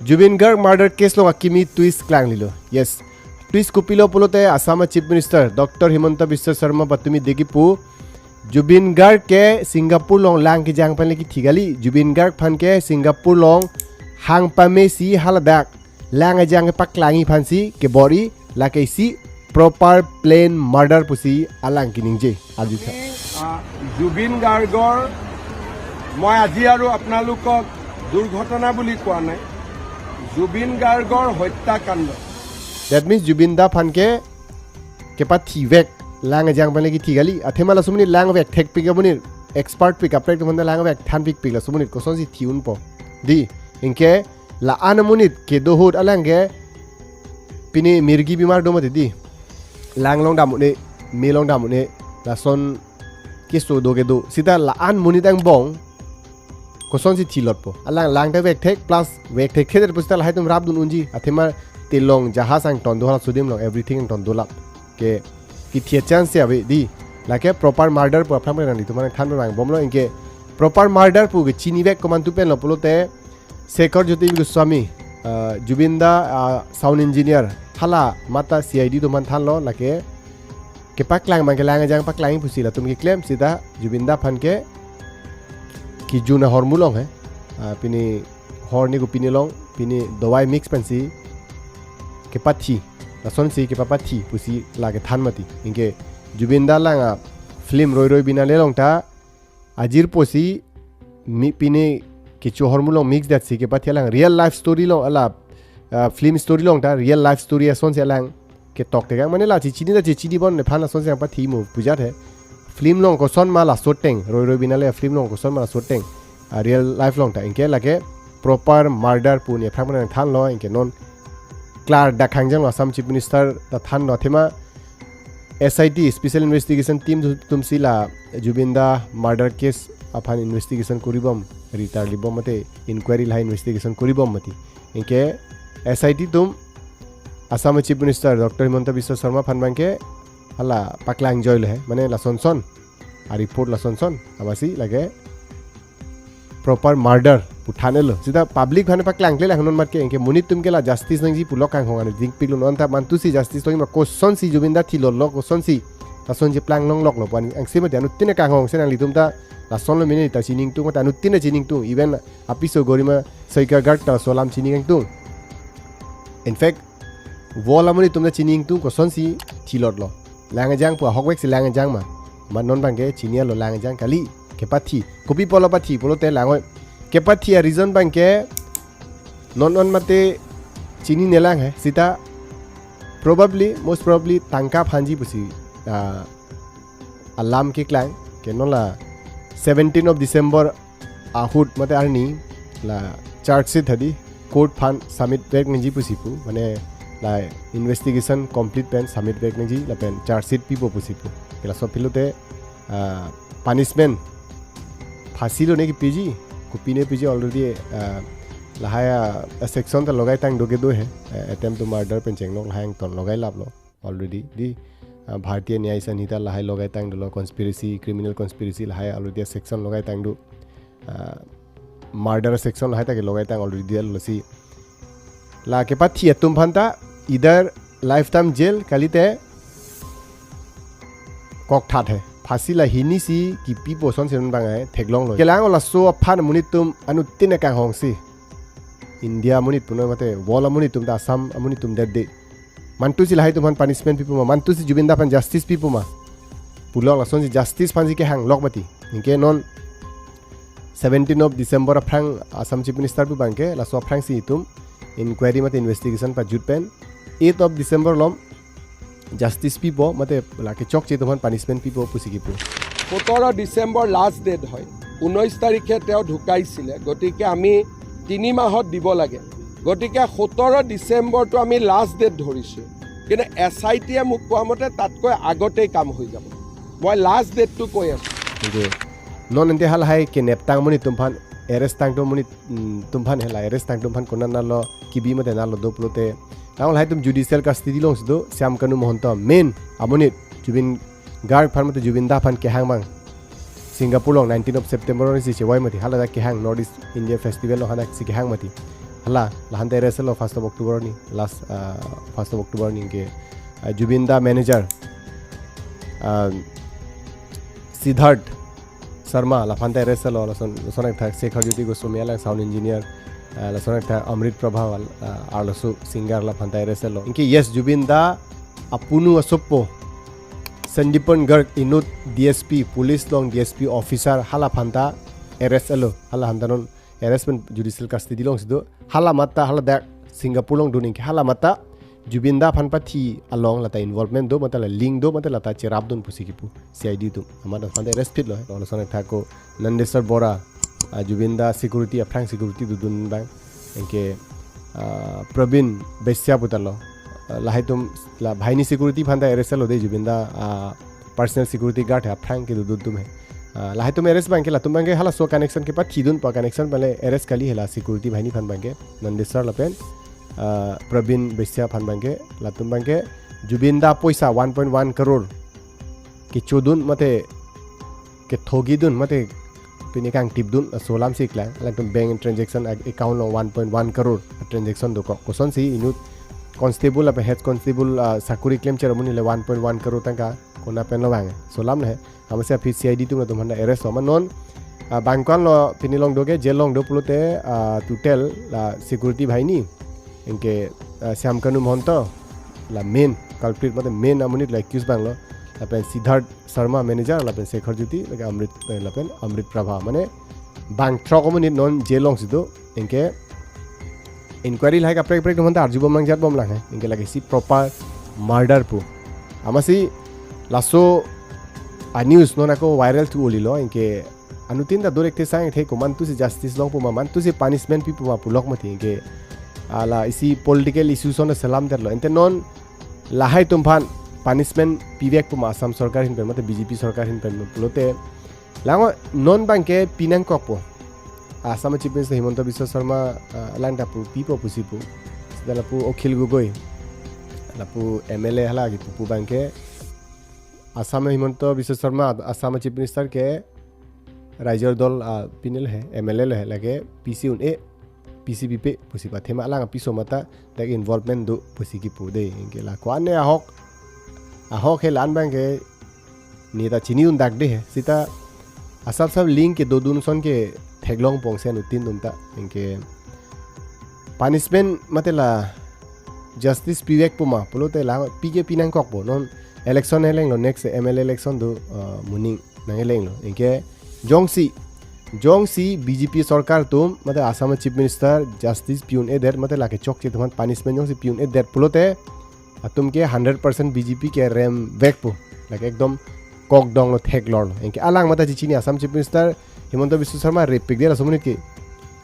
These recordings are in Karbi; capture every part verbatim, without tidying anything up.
Zubeen Garg murder case along akimi twist klanglelo. Yes. Twist kopilo pulote Assam Chief Minister Doctor Himanta Biswa Sarma patumi dei kipu, Zubeen Garg ke Singapore along lang kejang pen le kithi kali. Zubeen Garg aphan ke Singapore along hang pamesi haladak lang kejang kepaklangji aphansi kebor-i, lake isi proper plain murder pusi alang keningje. Arjutha. আহ, জুবিন গাৰ্গৰ, মই আজি আৰু আপোনালোকক দুৰ্ঘটনা বুলি কোৱা নাই, জুবিন গাৰ্গৰ হত্যাকাণ্ড। That means Zubeen Da aphan ke kepathivek lang kejang pen le kithi kali. Athema laso amonit lang vekthekpik amonit, expert pik, kaprek atum aphan ta lang vekthanpikpik, laso amonit kosonsi thi unpo, dei. Anke la-an amonit kedo ahut alang ke pine mirgi bimar do mati, dei. Lang along dam un-e, me along dam un-e, lason keso do kedo. Seta la-an amonit angbong kosonsi thilotpo? Alang lang ta vekthek, plus vekthekthedet pusita lahai atum rapdun unji. Athema telong, jahaz angton do, halaso adim along everything angton dolap. Ke kithi a-chance si ave, dei. Lake proper murder pu aphrang pen nanglitum aphan than pavang bomlo. Anke proper murder pu kechinivek komantu penlo pulote Shekhar Jyoti Goswami, uh, Zubeen Da, uh, sound engineer, hala mate C I D atum aphan thanlo, lake kepaklang abang ke lang kejang paklang pusi latum keklem. Seta Zubeen Da aphan ke kejun ahormu along he, ah, pine hor ni ko pine along, pine dawai mix pensi kepathi, lasonsi kepapathi pusi la kethan mati. Anke Zubeen Da lang a-film Roi Roi Bina Le along ta ajirposi mi pine kecho ahormu along mix detsi kepathi, alang real life story along, hala, ah, film story along ta real life story asonsi alang ketok tekang. Mane la chechini ta chechini bon nephan asonsi nangpathi mo pujat he. Film along koson ma laso ateng, Roi Roi Bina Le film along koson ma laso ateng, ah, real life along ta. Anke lake proper murder pu ne aphrang pen nangthanlo. Anke non klardak hangjanglo, Assam Chief Minister ta thanlo. Athema S I T, Special Investigation Team atumsi la Zubeen Da murder case aphan investigation koribom, ritarlibom mate inquiry lahai investigation koribom mati. Anke S I T atum Assam Chief Minister Doctor Himanta Biswa Sarma aphan abang ke hala paklang joilo he. Mane lasonson, a-report lasonson, amatsi lake proper murder pu than-etlo. Seta public aphan paklangle lang non mat ke, anke monit atum ke la justice nangji pulo kanghong, anu dingpiklo. Non ta mantusi justice longji ma, kosonsi Zubeen Da thilotlo, kosonsi lason cheplang longloklo pu an angse mati, anuttin kanghong. Se nanglitum ta lasonlo mene ta chini ingtung, ta anuttin ta chini ingtung, even apiso Garima Shekhar Garg ta laso alam chini ingtung. In fact, wall amonit atum ta chini ingtung kosonsi thilotlo. Lang kejang pu ahokvek si lang kejang ma. Ma non abang ke chini-etlo lang kejang kali, kepathi. Kopi pulo pathi pulote lang oi. Kepathi a-reason abang ke non non mate chinine lang he. Seta probably, most probably tangka aphanji pusi, ah, alam keklang. Ke non la seventeen of December ahut mate arni la charge sheet hadi court aphan submit vek nangji pusi pu, mane la investigation complete pen submit vek nangji lapen charge sheet pipo pusi pu. Ke laso pulote, ah, punishment phasi lo ne kipiji, kopine piji already, ah, lahai a-section ta logaitang do kedo he, ah, attempt to murder pen chenglok lahai angton logailaplo already, dei. Ah, Bharatiya Nyaya Sanhita lahai logaitang dolo, conspiracy, criminal conspiracy lahai already section logaitang do. Ah, murder section lahai ta ke logaitang already dolo si. La kepathi atum aphan ta either lifetime jail kalite kokthat he. Phasi la hini si kipipo asonsi non abang ke theklonglo. Kelang o laso aphan amonit atum anuttin kanghong si. India amonit pu non mate wall amonit atum ta Assam amonit atum det de. Mantusi lahai atum aphan punishment pipo ma, mantusi Zubeen Da aphan justice pipo ma. Pulo lasonsi justice aphansi kehanglok mati. Anke non seventeen of December aphrang Assam Chief Minister pu abang ke laso aphrangsi itum inquiry mate investigation pajut pen eighth of December along justice pipo mate lake chokche atum aphan punishment pipo pusi kipu. সোতৰ December last date হয়, ঊনৈছ তাৰিখে তেওঁ ঢুকাইছিলে। গতিকে আমি তিনি মাহত দিব লাগে। গতিকে সোতৰ ডিচেম্বৰটো আমি লাষ্ট ডেট ধৰিছোঁ, কিন্তু এছ আই টিয়ে মোক কোৱা মতে তাতকৈ আগতেই কাম হৈ যাব। মই লাষ্ট ডেটটো কৈ আছোঁ। Anke non ante halahai keneptang amonit atum aphan, arrest tangtung amonit, mm, atum aphan, hala arrest tangtung aphan konat nalo kibi mate nalo do pulote, tang lahai atum judicial custody alongsi do, Shyam Kanu Mahanta main amonit, Zubeen Garg aphan mate Zubeen Da aphan kehang abang Singapore along nineteen of September alongsi chevoi mati, haladak kehang, North East India Festival along haladak si kehang mati. Hala, lahanta arrest lo first of October arni, last, ah, first of October arni ke, ah, Jubin da manager, ah, Siddharth Sharma, laphanta arrest lo, lason, lason athak Shekhar Jyoti Goswami alang sound engineer, ah, lason athak Amrit Prabha, ah, arloso singer laphanta arrest lo. Anke yes, Jubin da apunu asopo, Sandipan Garg inut D S P, police along D S P officer, halaphanta arrest lo, halaphanta non arrest pen judicial custody alongsi do. Hala mate haladak Singapore along dun anke hala mate Jubin da aphan pathi along lata involvement do mate la link do mate lata cherapdun pusi kipu C I D atum. Amat aphan arrest phit lo, lo lason athak ko Nandeswar Bora, ah, Jubin da security, aphrang security dodun abang. Anke, ah, Pravin Beshya puta lo. Ah, lahai atum la banghini security aphanta arrest lo de, Jubin da, ah, personal security guard he, aphrang kedodun atum he. Ah, lahai atum arrest abangke, latum abangke halaso connection kepathidun pu connection pen le arrest kali he, la security banghini aphan abangke, Nandeswar lapen, ah, Pravin Beshya aphan abangke, latum abangke Jubin da poisa one point one crore kechodun mate kethogidun mate pini kangtipdun laso alam si keklang. Alangtum bank transaction ac-, account along one point one crore transaction dokok. Kosonsi inut constable lapen head constable, ah, sakori klemcher amonit le one point one crore tangka kona pen lo vang. Laso alam le he. Amatsi aphi C I D atum latum aphanta arrest lo. Amat non, ah, bangkon lo pini along do ke jail along do pulote, ah, total la security banghini. Anke, ah, Shyamkanu Mahanta la main culprit mate main amonit la accused abang lo. Lapen Siddharth Sharma manager, lapen Shekhar Jyoti, lake Amrit, eh, lapen Amrit Prabha. Mane bang throk amonit non jail alongsi do. Anke inquiry lahai kaprek kaprek atum aphanta arjubom nangjatbom lang he. Anke lake isi proper murder pu. Amatsi laso a news non ako viral thu uli lo. Anke anuttin ta dorekte sang the ko, mantusi justice long pu ma, mantusi punishment pi pu ma pulok mati. Anke hala isi political issue ason selam det lo. Ante non lahai atum aphan punishment pivek pu ma Assam sorkar ahin pen mate B J P sorkar ahin pen pulote lang non abangke pinangkokpo. Assam Chief Minister Himanta Biswa Sharma, ah, alang ta pu pipo pusi pu. Sita lapu Akhil Gogoi, lapu M L A hala kipu pu abangke Assam Himanta Biswa Sharma, Assam Chief Minister ke raijor dol, ah, pinil he, M L A le he, lake P C un-e, P C pipe pusi pathema alang apiso mate dak involvement do pusi kipu de. Anke la ko-an ne ahok, ahok he la-an abangke neta chini un dak de he. Sita asap sap link kedodun ason ke theklong pong si anuttin atum ta. Anke punishment mate la justice pivek pu ma pulote la pi ke pinangkokpo. Non election eleng lo, next M L A election do, uh, muning nang eleng lo. Anke jongsi, jongsi B J P sorkar atum mate Assam Chief Minister justice pi un-edet mate lake chokche atum aphan punishment jongsi pi un-edet pulote atum ke hundred percent B J P ke rem vekpo. Lake ekdom kok dong lo, theklor lo. Anke alang mate chechini, Assam Chief Minister Himanta Biswa Sharma repik de laso amonit ke.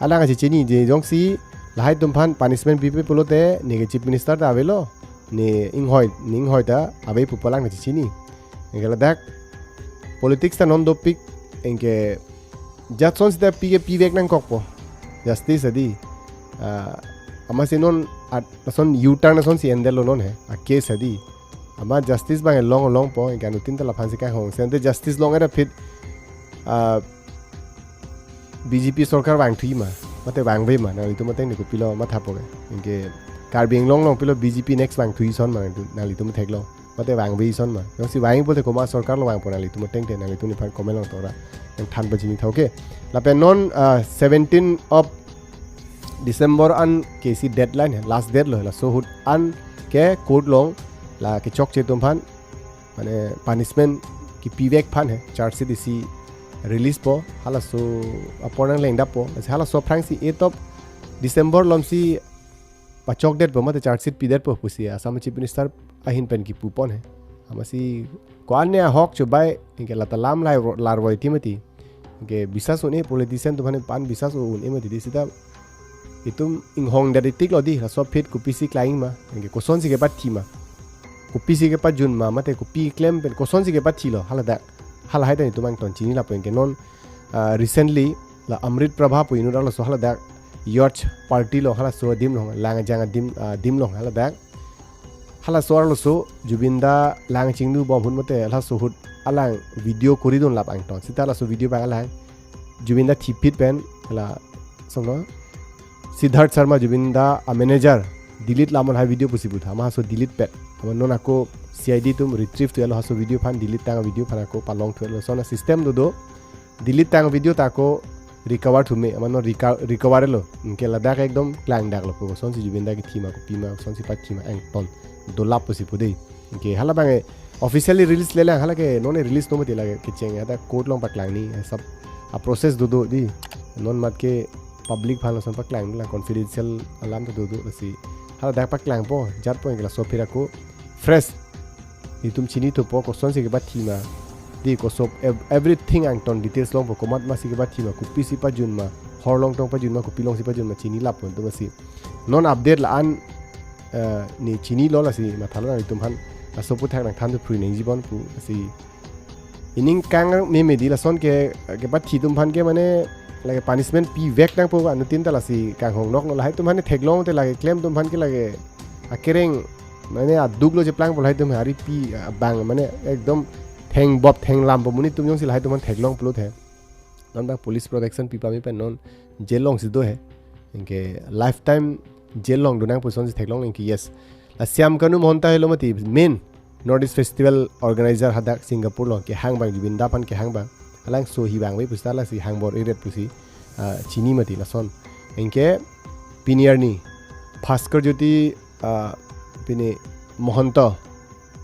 Alang chechini je jongsi lahai atum aphan punishment pipe pulote ne ke Chief Minister ta avelo. Ne inghoi, ne inghoi ta ave pu alang chechini. Anke ladak politics ta non dopik, anke jatson sita pi ke pivek nangkokpo. Justice adi. Ah, amatsi non at, lason U-turn asonsi endetlo non he. A case adi. Amat justice abang long longpo, anke anuttin ta laphansi kanghong. Sente justice long era phit, ah, B J P sorkar vangthui ma, mate vangve ma, nanglitum ateng ne kopilo mathapo ke. Anke Karbi Anglong along pilo B J P next vangthui ason ma, nanglitum theklong. Mate vangve ason ma. Jongsi vang pulote komat sorkar along vangpo, nanglitum ateng te, nanglitum nephan comment along tora nangthan pachini tha, okay. Lapen non, ah, seventeen of December an ke isi deadline he, last date lo, laso ahut an ke court along la kechokche atum aphan mane punishment kipivek aphan he, charge sheet isi release po, halaso apor nanglengdappo. Lasi halaso aphrangsi eight of December alomsi pachokdetpo mate charge sheet pidetpo pusi Assam Chief Minister ahin pen kipupon he. Amatsi ko-an ne ahok chobai, anke lata lam lai ro-, larvoi ti mati. Anke bisas un-e, politician atum aphan pan bisas un-e mati di sita itum inghong daditik lo di, laso aphi kopisi klang ma, anke kosonsi kepathi ma, kopisi kepajun ma, mate kopi klem pen kosonsi kepathi lo, haladak, halahai ta itum angton chini lapu. Anke non, ah, recently la Amrit Prabha pu inut arloso haladak yacht party along, halaso adim along, Langjang adim, ah, adim along haladak. Halaso arloso Jubin da lang chingdubom ahut mate halaso ahut alang video koridun lap angton. Sita laso video abang alang Jubin da thipit pen la songlo Siddharth Sharma, Jubin da a manager, delete lam lahai video pusi putha, ama halaso delete pet. Ama non ako C I D atum retrieve thulo halaso video aphan, delete tang video aphan ako palong thulo. Lason asystem dodo, delete tang video ta ako recover thume, ama non reco-, recover lo. Anke ladak ekdom klangdaklo pu, kosonsi Jubin da kethi ma, kopi ma, kosonsi pathi ma, angton dolap pusi pu dei. Anke hala abang officially release lelang, hala ke non release no mati, lake kecheng ada court along paklangji, eh, sab a process dodo dei. Non mat ke public aphan lason paklanglang, confidential alam ta dodo, lasi hala dak paklangpo, jatpo, anke laso aphi ako fresh itum chini thupo, kosonsi kepathi ma dei, koso ev-, everything angton details longpo, komat masi kepathi ma, kopisi pajun ma, hor along tong pajun ma, kopi alongsi pajun ma, chini lappo itum, lasi non update la-an, eh, ne chinilo, lasi mathalo nanglitum aphan, laso aphuthak nangthan thu phrui nangji bon pu, lasi ining kangme me dei, lason ke, kepathi atum aphan ke mane lake punishment pivek nangpo, anuttin ta lasi kanghong noklo, lahai atum aphan theklong te lake klem atum aphan ke lake akereng mane aduk lo cheplangpo, lahai atum hari pi abang mane ekdom thengbop thenglampo, monit atum jongsi lahai atum aphan theklong pulote non abang police protection pi pame pen non jail alongsi do he. Anke lifetime jail along do nangpo, kosonsi theklong, anke yes. La Shyam Kanu Mahanta helo mati main North East Festival organizer hadak Singapore along kehang abang, Jubin da aphan kehang abang. Halabangso hi abang ave pusi ta lasi hangbor-iret pusi, ah, chini mati lason. Anke pini arni Bhaskar Jyoti, ah, pini Mahanta,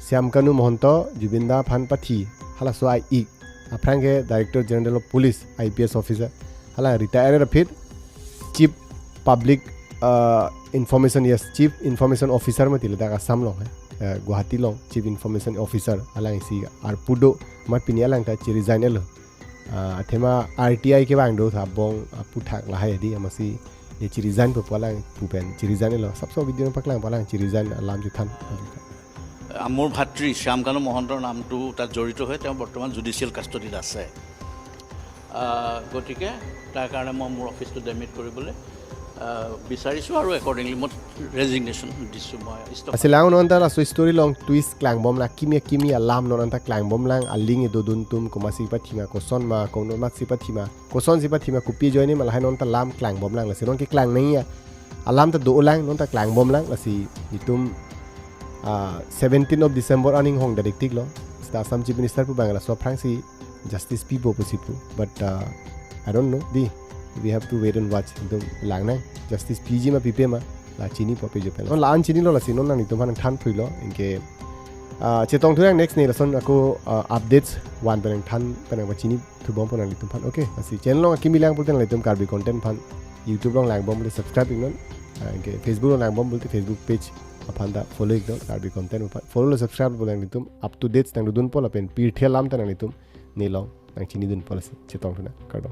Shyam Kanu Mahanta, Jubin da aphan pathi, halaso a-ik, aphrang ke Director General of Police, I P S officer, hala retire aphi Chief Public, ah, Information, yes, Chief Information Officer mati ladak Assam along he, eh, Guwahati along Chief Information Officer, alangsi arpu do, amat pini alang ta chi-resign-lo. Ah, athema R T I kevang do tha, bong aphuthak lahai dei, amatsi ne chi-resign po pu alang pu pen chi-resign-lo, sabso video paklangpo, alang chi-resign alam chethan. আ, মোৰ ভাতৃ শ্যাম কানু মহন্তৰ নামটো তাত জড়িত হৈ তেওঁ বৰ্তমান জুডিচিয়েল কাষ্টডিত আছে। আ, গতিকে তাৰ কাৰণে মই মোৰ অফিচটো ডেমিট কৰিবলৈ, আ, বিচাৰিছোঁ আৰু একৰ্ডিংলি মই ৰেজিগনেশ্যন দিছোঁ, মই ইস্তফা। Lasi lang non ta laso story along twist klangbomlang, akimi akimi alam non ta klangbomlang, aling edo dun atum, komatsi pathi ma, koson ma, komatsi pathi ma, kosonsi pathi ma, kopi ajoine ma, lahai non ta lam klangbomlang, lasi non keklang nangji alam ta dolang, non ta klangbomlang, lasi itum, ah, seventeen of December an inghong dak tik lo, seta Assam Chief Minister pu abang laso aphrangsi justice pipo pusi pu. But, uh, I don't know dei. We have to wait and watch. Itum langnang, justice piji ma pipe ma, la chinipo, pejo pen. Non la-an chinilo, lasi non nanglitum aphan than phuilo. Anke, uh, chetong thunang next ne lason ako, uh, updates van pen than pen pachini thubompo nanglitum aphan. Okay, lasi channel along akimi lang pulote nanglitum Karbi content aphan YouTube along langbom pulote subscribe iknon. Uh, anke Facebook along langbom pulote Facebook page aphan ta follow iknon, Karbi content aphan follow lo, subscribe lo, nanglitum up to date nangdodunpo lapen pirthe alam ta nanglitum ne along nangchinidunpo, lasi chetong thunang, kardom.